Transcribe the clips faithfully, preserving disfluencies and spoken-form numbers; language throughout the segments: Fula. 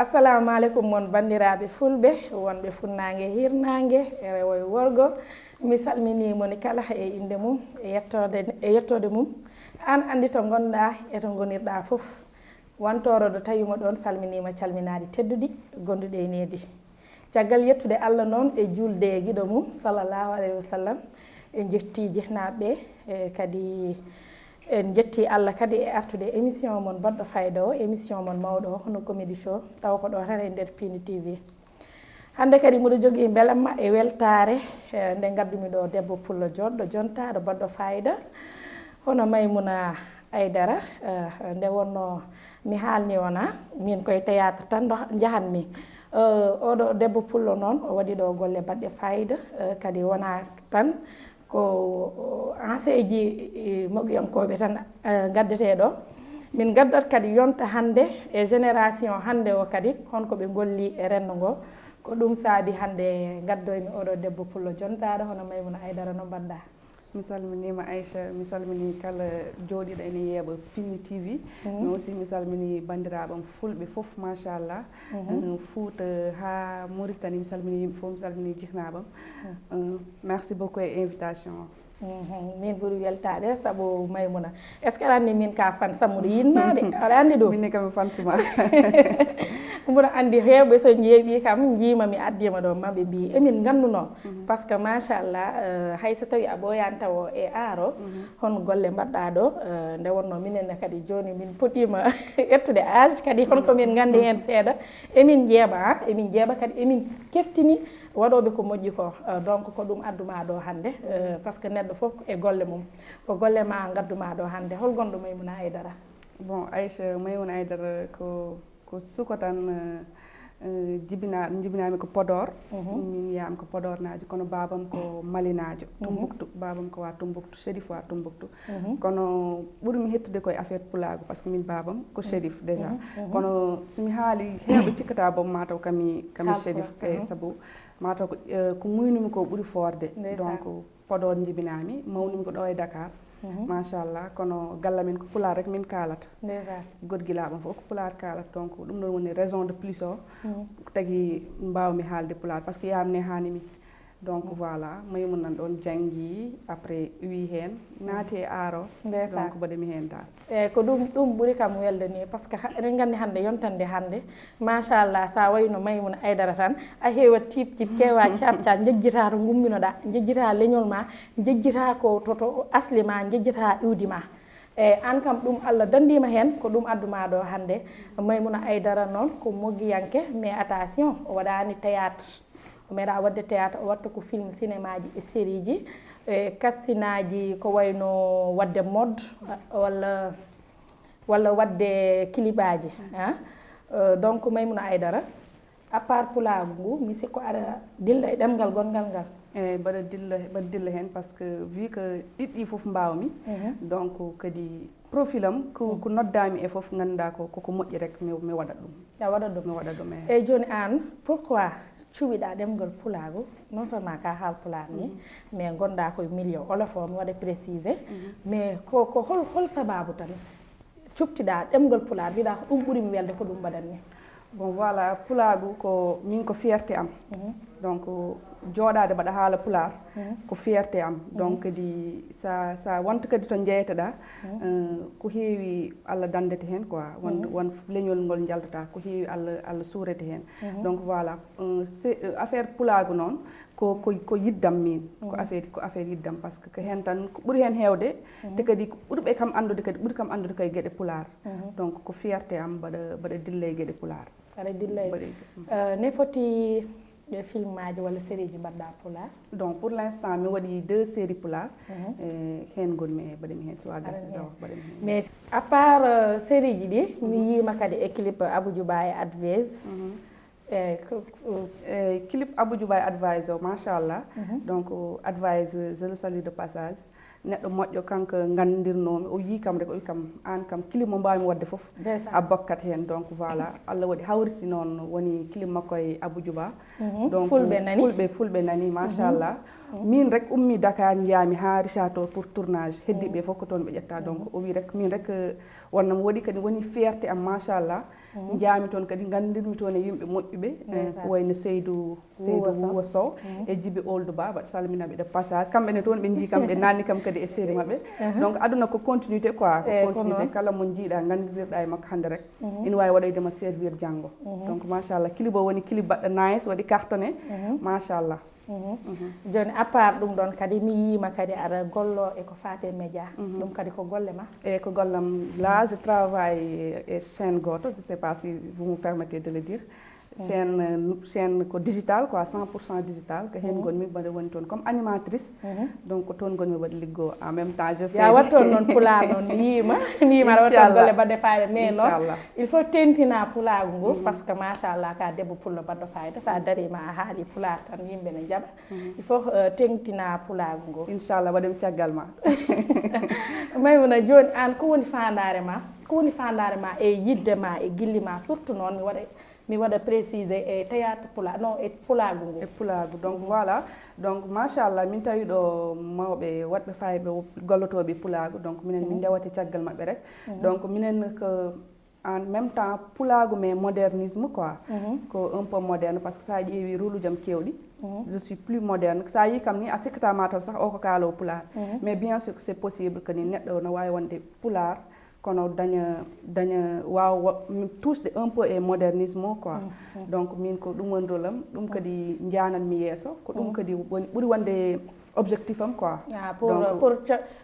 Assalamu aleykum mon banndiraaɓe fulɓe wonɓe funnaange, hirnaange, e rewo e worgo. Mi salminii moni kala e innde mum e yettoode, e yettoode mum. Aan anndi to ngonɗaa e to ngonirɗaa fof. Wantooro ɗo tawii mo ɗoon salminiima calminaali tedduɗi, gonduɗi e needi. Caggal yettude Allah noon e juulde e giɗo mum, sallallahu alayhi wa sallam, en njettii jihnaaɓe ɓe, e kadi en njettii Allah kadi e artude émission mon baɗɗo fayda o, émission mon mawɗo o, hono Comédie Show, tawa ko ɗo tan e nder Pindi T V. Hannde kadi mboɗo jogii mbelamma e weltaare, e nde ngaddumi ɗo debbo pullo jooɗɗo jontaaɗo baɗɗo fayda, hono Maymuna Aydara, e nde wonno mi haalni on, a, min koye théâtre tan ndo njahanmi. E, oɗo debbo pullo noon, o waɗi ɗo golle baɗɗe fayda, e, kadi wona tan ko, o, enseeji, e, moƴƴankooɓe tan, e, ngaddetee ɗo. Min ngaddat kadi yonta hannde e génération hannde o kadi, honko ɓe ngolli e renndo ngo. Ko ɗum saabi hannde ngaddoymi oɗo debbo pullo jontaaɗo, hono Maymuna Aydara, no mbaɗɗaa? Mi salminiima Aïcha, mi salminii kala jooɗiiɗo ene yeeɓa Pindi T V. Mhm. Mais aussi mi salminii banndiraaɓe am fulɓe fof, machallah. Mhm. Eh, Fuuta haa Mauritanie, mi salminii yimɓe fof, mi salminii jihnaaɓe am. Mhm. Eh, merci beaucoup e invitation o. Mhm. Min ɓuri weltaade sabu Maymuna. Est-ce que aɗa anndi min ka fan sammude yinmaade? Aɗa anndi ɗum? Min ne kam mi fan suma. Mboɗo anndi heewɓe so njeeɓi kam, njiima mi addiima ɗo, ma ɓe mbii, emin ngannduno. Mhm. Par ce que, machallah, eh, hay so tawi a ɓooyaani tawo e aaro, mhm, hon golle mbaɗɗaa ɗo, eh, nde wonno minen ne kadi jooni min puɗɗiima ƴettude âge, kadi hon ko min nganndi heen seeɗa. Emin njeeɓa, ah, emin njeeɓa kadi, emin keftini waɗooɓe ko moƴƴi ko. Eh, donc ko ɗum addu maa ɗo hannde, eh, par ce que neɗɗo fof e golle mum. Ko golle ma ngaddu maa ɗo hannde. Hol gonɗo Maymuna Aydara? Bon, Aïcha, Maymuna Aydara ko Ko suko tan, eh, eh, jibina-, jibinaami ko Podor. Mhm. Min yiyami ko Podornaajo, kono baabam ko Malinaajo, mhm, Tumbuktu. Baabam ko wa Tumbuktu, Chérif wa Tumbuktu. Mhm. Kono ɓurmi hettude koye affaire pulaagu, par ce que min baabam ko, mhm, Chérif déjà. Mhm, mhm. Kono so mi haali, heewɓe cikkata boom mataw kami, kami Haalpulaar. Chérif, eh, mhm, sabu mataw ko, eh, ko muynumi ko ɓuri foorde. Ndeysaan. Donc, Podor njibinaami, mawnimi ko ɗo e Dakar. Mhm. Machallah, kono galle men ko pulaar rek min kaalata. Ndeysaan. Gorgilaaɓe am fof ko pulaar kaalata, donc ɗum ɗon woni raison de plus o, mhm, tagi mbaawmi haalde pulaar, par ce que yaam ne haanimi. Donc, mhm, voilà, Maymuna nan ɗon janngi, après wi heen, naati e aaro, ndeysaan, donc mbaɗami heen dal. Eeyi, ko ɗum, ɗum ɓuri kam welde ni, par ce que ha-, eɗen nganndi hannde, yontande hannde, machallah, sa wayno Maymuna Aydara tan, a heewa tiip tiip, keewa caap caap, njejjitaa to ngumminoɗaa, njejjitaa leñol ma, njejjitaa ko to, to asli ma, njejjitaa iwdi ma. Eeyi, aan kam ɗum Allah danndiima heen, ko ɗum addu maa ɗo hannde. Maymuna Aydara noon ko moggiyanke, mais attention, o waɗaani théâtre. O meeɗa waɗde théâtre, o watta ko film, cinémaaji e sérieji, e kastinaaji ko wayno waɗde mode, walla, walla waɗde kilibaaji, ah. Euh, donc, Maymuna Aydara, à part pulaagu ngu, mi sikko aɗa dilla e ɗemngal gonngal ngal. Eeyi, mbaɗa dilla, mbaɗa dilla heen, par ce que vu que ɗiɗɗi fof mbaawmi, mhm, donc kadi profil am, ko, mhm, ko noddaami e fof, ngannduɗaa ko, ko, ko moƴƴi rek, mi, mi waɗat ɗum. A waɗat ɗum. Mi waɗat ɗum, eeyi. Eeyi, jooni aan, pourquoi cuɓiɗaa ɗemngal pulaagu? Non seulement ka haalpulaar ni, mhm, mais ngonɗaa koye milieu olof o, mi waɗa précisé. Mhm. Mais ko, ko hol, hol sabaabu tan cuɓtiɗaa ɗemngal pulaar, mbiɗa ko ɗum ɓuri mi welde, ko ɗum mbaɗatmi? Bon, voilà, pulaagu ko min, ko fierté am. Mhm. Donc, jooɗaade mbaɗa haala pulaar, mhm, ko fierté am. Mhm. Donc, kadi sa, sa wonta kadi to njeytoɗaa, mhm, eh, ko heewi Allah danndete heen quoi. Won, mhm, won leñol ngol njaltata, ko heewi Allah, Allah suurete heen. Mhm. Donc, voilà, eh, c'est, eh, affaire pulaagu noon, ko, ko, ko yiddam min, ko, mhm, affaire, ko affaire yiddam, par ce que ko heen tan, ko ɓuri heen heewde, mhm, te kadi ko ɓurɓe kam anndude kadi, ɓuri kam anndude koye geɗe pulaar. Mhm. Donc, ko fierté am mbaɗa, mbaɗa dilla e geɗe pulaar. Aɗa dilla e, mbaɗa e, mm. Euh, ne foti e filmaaji walla sérieji mbaɗɗaa pulaar? Donc, pour l'instant, mi waɗi deux séries pulaar. Mhm. Eh, heen ngonmi, e mbaɗami heen, so a gasde tawa mbaɗami heen. Mais à part, euh, sérieji ɗi, mi, mhm, yiima kadi e clip Abou Djouba e Advise. Mhm. Eeyi, ko, ko, eeyi, clip Abou Djouba e Advise o, machallah. Mhm. Donc, Advise, je le salue de passage. Neɗɗo moƴƴo, kanko nganndirnoomi, o yii kam rek, o wi kam, aan kam, clip mo mbaawmi waɗde fof, ndeysaan, a bokkat heen. Donc, voilà, Allah waɗi hawriti noon, woni clip makko e Abou Djouba. Mhm. Donc, fulɓe nani. Fulɓe, fulɓe nani, mhm, machallah. Mhm. Min rek ummi Dakar, njiyaami haa Richard Toll pour tournage. Heddiiɓe, mhm, fof ko toon ɓe ƴetta. Donc, mhm, o wi rek, min rek, wonnam waɗi kadi woni fierté am, machallah. Njaami toon kadi, nganndirmi toon e yimɓe moƴƴuɓe, eh, ko wayno Seydou, Seydou Wuwa Sow e Jibi Ould Ba, mbaɗa salmina ɓe de passage. Kamɓe ne toon ɓe njii kam, ɓe naanni kam kadi e série maɓɓe. Donc, aduna ko continuité quoi, ko continuité. Kala mo njiiɗa, nganndirɗa e makko hannde rek, ina waawi waɗoyde ma servir janngo. Donc, machallah, clip o woni clip baɗɗo nice, waɗi cartonné, machallah. Jooni, à part ɗum ɗoon kadi, mi yiima kadi aɗa gollo e ko faati e média. Ɗum kadi ko golle ma? E ko gollam. Là, je travaille e chaîne gooto, je sais pas si vous me permettez de le dire. Chaîne, euh, chaîne ko digital quoi, cent pour cent digital, ko heen ngonmi, mbaɗa woni toon comme animatrice. Donc ko toon ngonmi mbaɗa liggoo. En même temps, je fais. Ya wattoon noon pulaar noon, mi yiima, mi yiima aɗa waɗa toon golle baɗɗe fayida, mais noon il faut teŋtina pulaagu ngu, parce que machallah ka debbo pullo baɗɗo fayida, sa dariima a haali pulaar tan yimɓe ne njaɓa. Il faut, euh, teŋtina pulaagu ngu. Inchallah, waɗem caggal ma. Maymuna, jooni aan, ko woni faandaare ma? Ko woni faandaare ma e yiɗde ma, e gilli ma, surtout noon mi waɗa, mi waɗa précisé e théâtre pulaar, non, e pulaagu ngu? E pulaagu. Donc voilà, donc machallah, min tawi ɗo mawɓe waɗɓe fayɓe gollotooɓe pulaagu, donc minen min ndewate caggal maɓɓe rek. Donc minen ko en même temps pulaagu mais modernisme quoi. Ko un peu moderne parce que sa ƴeewi rôle uji am keewɗi, je suis plus moderne. Sa yii kam ni a sikkata mataw sax o ko kaalowo pulaar. Mais bien sûr que c'est possible que ni neɗɗo no waawi wonde pulaar kono daña, daña waawa touche de un peu e modernisme o quoi. Donc min ko ɗum woni rôle am, ɗum kadi njananmi yeeso, ko ɗum kadi woni ɓuri wonde objectif am quoi. Ah, pour, donc, pour,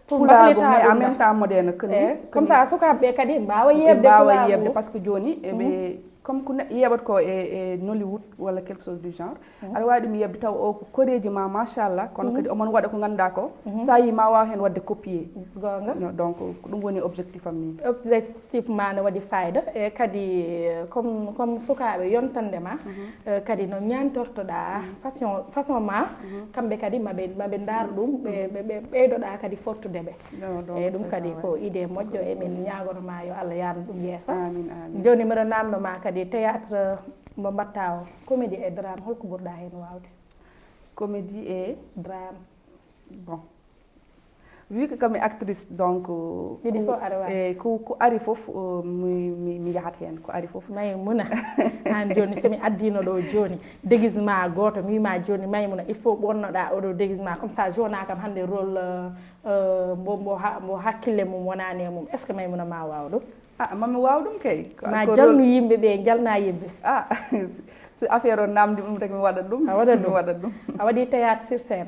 pour pulaagu mais en même temps moderne que ni, eh, comme ça sukaaɓe ɓe kadi mbaawa yeeɓde, mbaawa yeeɓde. Parce que jooni eɓe comme ko neɗɗo yeeɓata ko e, e Nollywood walla quelque chose du genre, aɗa waawi ɗum yeeɓde taw o ko koreeji ma machallah, kono kadi omon waɗa ko ngannduɗaa ko, sa yii ma waaw heen waɗde copier. Goonga. Donc ko ɗum woni objectif am ni. Objectif ma ne waɗi fayida e kadi, eh, comme, comme sukaaɓe yontande ma, eh, kadi no ñaantortoɗaa façon, façon ma, kamɓe kadi maɓe, maɓe ndaar ɗum, ɓe, ɓe, ɓe ɓeydoɗaa kadi fottude ɓe. Eyyi, ɗum kadi ko idée moƴƴo, emin ñaagono ma yo Allah yaarnu ɗum yeeso. Amin, amin. Jooni mbiɗo naamno ma kadi théâtre mo mbaɗta o, comédie e drame, holko ɓurɗa heen waawde? Comédie e drame. Bon, vu que kami actrice, donc ɗiɗi fof aɗa waawi. Eyyi, ko, ko ari fof, euh, mi, mi, mi yahat heen, ko ari fof. Maymuna, aan jooni so mi addino ɗo jooni déguisement gooto, mi wiima jooni Maymuna, il faut ɓonnoɗa oɗo déguisement, comme ça jona kam hannde rôle, euh, euh, mbo, mbo ha-, mbo hakkille mum wonaani e mum. Est-ce que Maymuna ma waaw ɗum? Ah, mami waaw ɗum kay. Ma jalnu yimɓe ɓe, jalna yimɓe. Ah, so affaire o namdi ɗum rek mi waɗat ɗum. A waɗat ɗum? Mi waɗat ɗum. A waɗi théâtre sur scène?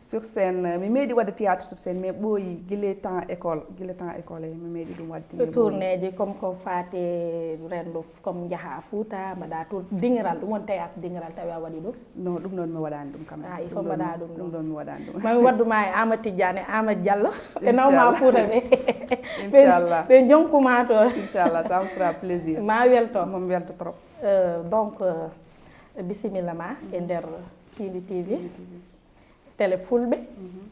Sur scène, mi meeɗi waɗde théâtre sur scène, mais ɓooyi gila temps école, gila temps école, mi meeɗi ɗum waɗde. Ɗo tourné ji comme ko faati renndo, comme njaha Fuuta, mbaɗa tour, diŋiral, ɗum woni théâtre diŋiral, tawi a waɗi ɗum? Non, ɗum noon mi waɗaani ɗum kam. Ah, il faut mbaɗa ɗum ɗum ɗoon mi waɗaani ɗum. Mami waɗdu ma e Amadou Tidiane, e Amadou Diallo, ɓe nawma Fuuta ɓe. Inchallah. Ɓe jonkuma toon. Inchallah, ça me fera plaisir. Ma welto. Mami welto trop. Euh, donc, euh, bisimilla ma e nder Piindi T V. Télé fulɓe,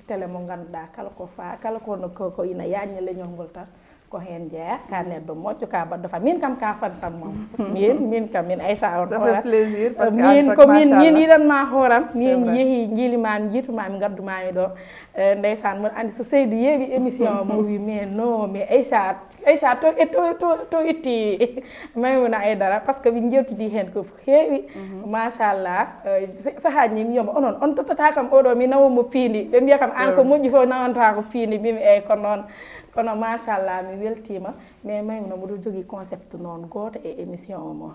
télé mo ngannduɗaa kala ko fa, kala ko, ko, ko ina yaajna leñol ngol tan, ko heen jeyaa. Ka neɗɗo moƴƴo, ka baɗɗo fa. Min kam ka fan sam moom. Min, min kam, min Aïcha on. Ça fait plaisir, parce que min, ko min, min yiɗanma hooram. Min yehi, njiilima, mi jiituma, mi ngadduma mi ɗo. Eh, ndeysaan, mboɗo anndi so Seydou yeeɓi émission o, mo wi, mais non, mais Aïcha, Aïcha, to, to, to, to itti Maimouna Aïdara, parce que min njeewtidi heen ko heewi. Machallah. Eh, sa-, sahaaji ni mi wiyamo, onon, on tottata kam oɗo, mi nawa mo piindi. Ɓe mbiya kam, an ko moƴƴi fof nawanta ko piindi. Mbimi, eyyi, ko noon. Kono machallah, mi weltima. Mais Maimouna, mboɗo jogii concept noon gooto e émission o mo.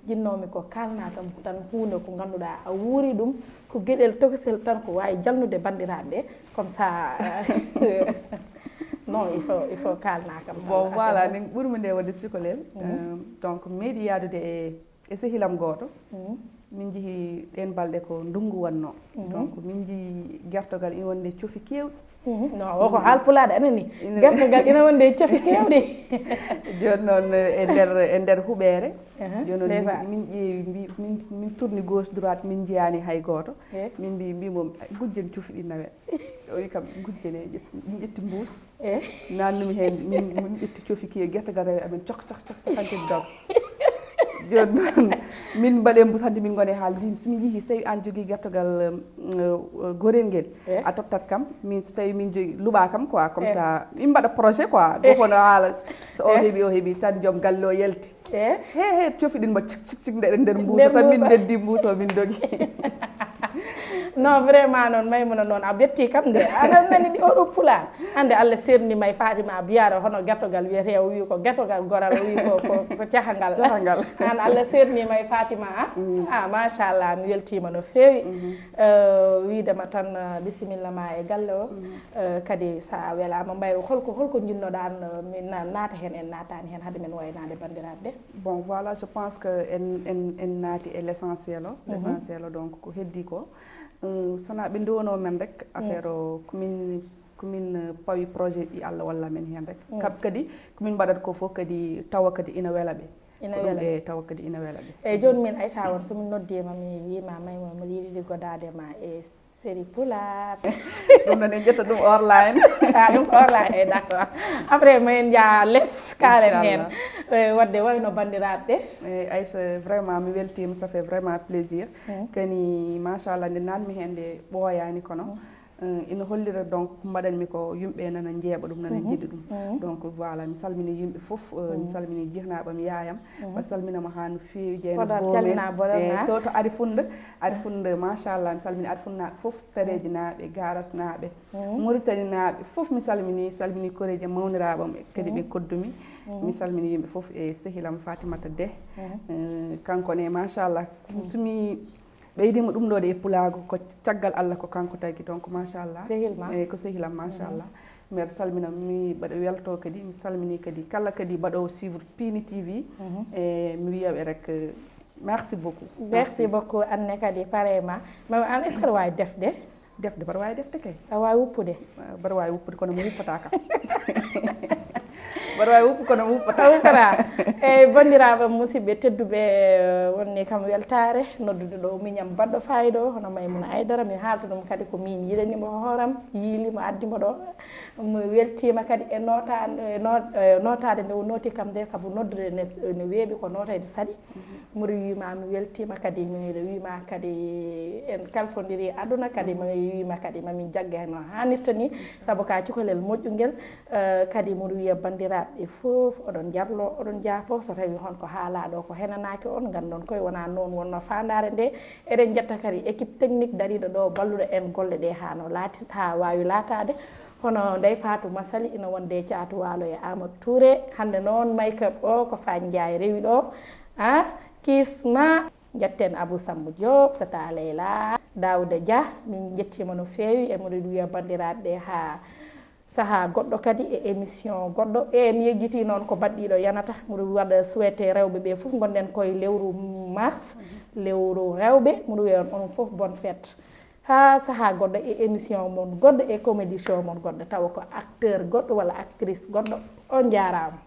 Jinnoomi ko kaalna kam tan huunde ko ngannduɗaa a wuuri ɗum, ko geɗel tokosel tan ko waawi jalnude banndiraaɓe ɓe. Comme ça, non, il faut, il faut kaalna kam. Bon, voilà, min ɓurmi nde waɗde cukalel. Euh, donc, mi meeɗi yaadude e, e sehilam gooto. Min njehi ɗeen balɗe ko ndunngu wonnoo. Donc, min njii gertogal ina wonde cofi keewɗi. Non, o ko haalpulaaɗo, anani. Gertogal ina wonde e cofi keewɗi. Jooni noon, e nder, e nder huɓeere, jooni noon min, min ƴeewi, mbi-, min, min tourni gauche, droite, min njiyaani hay gooto. Min mbi-, mbi mo, gujjen cofi ɗi nawe. O wi kam, gujjene, ƴet-, min ƴetti mbuus. Naannumi heen, min, min ƴetti cofi ki, gertogal rewe amen, cok, cok, cok, cok, hanti dog. Jooni noon, min mbaɗe mbuus, hanti min ngone haal, mbimi, so mi njihii, so tawi aan jogii gertogal, um, uh, gorel ngel, a tottat kam, min so tawi min jogii, luɓa kam quoi, comme ça, min mbaɗa projet quoi, gooto fof no haala, so o heɓi, o heɓi, tan joom galle o yalti. E he he cofi ɗin mba cik cik cik ndeɗen nder mbuuso tan min ndeddi mbuuso min dogi. Non, vraiment noon, Maymuna noon a ɓetti kam nde aɗa nani ɗi oɗo pulaar. Hannde Allah seernima e Fatima a biyara hono getogal wiyete o wi ko getogal goral o wi ko ko cahangal. Cahangal. An Allah seernima e Fatima a. Ah, machallah, mi weltima no feewi. Wiidema tan bisimilla ma e galle o. Kadi sa welama mbayru holko holko jinnoɗan mi naata hen en naatani hen haade men waynaade bandiraɓe ɓe. Bon, voilà, je pense que en en en naati e l'essentiel o. L'essentiel o, donc ko heddi ko sona ɓe nduwano men rek affaire o komin komin pawi projet ɗi Allah walla men hen rek. Kab kadi komin mbaɗat ko fof kadi tawa kadi ina wela ɓe. Ina wela ɓe tawa kadi ina wela ɓe. Eyyi, joni min Aïcha on somin noddima mi wima Maymuna mbiɗa yiɗi liggodade ma e série pulaar. Ɗum noon en ƴetta ɗum online. A ɗum online, e d'accord. Après ma en jaa les kalen hen. Wadde wayno bandiraɓe ɓe. Eyyi, Aïcha, vraiment mi weltima, ça fait vraiment plaisir. Kani machallah nde nanmi hen nde ɓooyani kono ina hollira donc ko mbaɗanmi ko yimɓe nana njeeɓa ɗum, nana njiɗi ɗum. Donc voilà, mi salmini yimɓe fof. Mi salmini jihnaɓam, yayam. Mbaɗa salminama ha no feewi, Jeynaba Bomen. E to to Ari Funde. Ari Funde, machallah, mi salmini Ari Funnaɓe fof, Fereji naɓe, Garas naɓe, Mauritanie naɓe fof mi salmini. Salmini koreji e mawniraɓam kadi ɓe koddumi. Mi salmini yimɓe fof e sehilam Fatimata Deh. Kanko ne machallah, somi ɓeydima ɗum ɗo de e pulaagu ko caggal Allah, ko kanko tagi. Donc machallah. Sehil ma. Eyyi, ko sehilam, machallah. Mbeɗa salmina, mi mbaɗa welto kadi, mi salmini kadi kala kadi mbaɗowo suivre Pini T V. E mi wiyaɓe rek merci beaucoup. Merci beaucoup. Anne kadi parema ma an, est ce que aɗa wawi defde? Defde mbaɗa wawi defde kay. Aɗa wawi wuppude? Mbaɗa wawi wuppude kono mi wuppata kam. Mbaɗa wawi wuppu kono mi wuppata. Wuppata. Eyyi, bandiraɓe musidɓe tedduɓe, wonni kam weltare noddude ɗo miñam baɗɗo fayida o hono Maymuna Aydara. Mi haalta ɗum kadi ko min yiɗanimo hooram, yiilimo, addimo ɗo. Mi weltima kadi e nota- e no- e notade nde o noti kam nde, saabu noddude ne ne weeɓi, ko notayde saɗi. Mboɗo wima mi weltima kadi, miɗo wima kadi en kalfodiri aduna kadi, mi wima kadi mamin jagge no hannirta ni, saabu ka cukalel moƴƴungel. Kadi mboɗo wiya bandiraɓe fof oɗon jarlo, oɗon jaa fof, so tawi hon ko haalaɗo ko henanaki on, gandon koye wona noon wonno fandare nde. Eɗen jetta kadi équipe technique dariɗo ɗo balluɗo en golle ɗe ha no laati, ha wawi laatade. Hono Ndeye Fatou Massaly ina wonde e Caatu Waalo e Amadou Touré. Hannde noon make-up o ko Fagne Ndiaye rewi ɗo. A kisma. Njetten Abou Samba Diop, Tata Leyla, Daouda Dia, min njettima no feewi. E mboɗo wiya bandiraɓe ɓe ha saaha goɗɗo kadi e émission goɗɗo. E mi yejjiti noon ko baɗɗiɗo yanata, mboɗo waɗa souhaité rewɓe ɓe fof, gonɗen koye lewru mars, lewru rewɓe. Mboɗo wiya on onon fof bonne fête. Ha saaha goɗɗo e émission mon goɗɗo e comédie show mon goɗɗo, tawa ko acteur goɗɗo walla actrice goɗɗo. On jarama.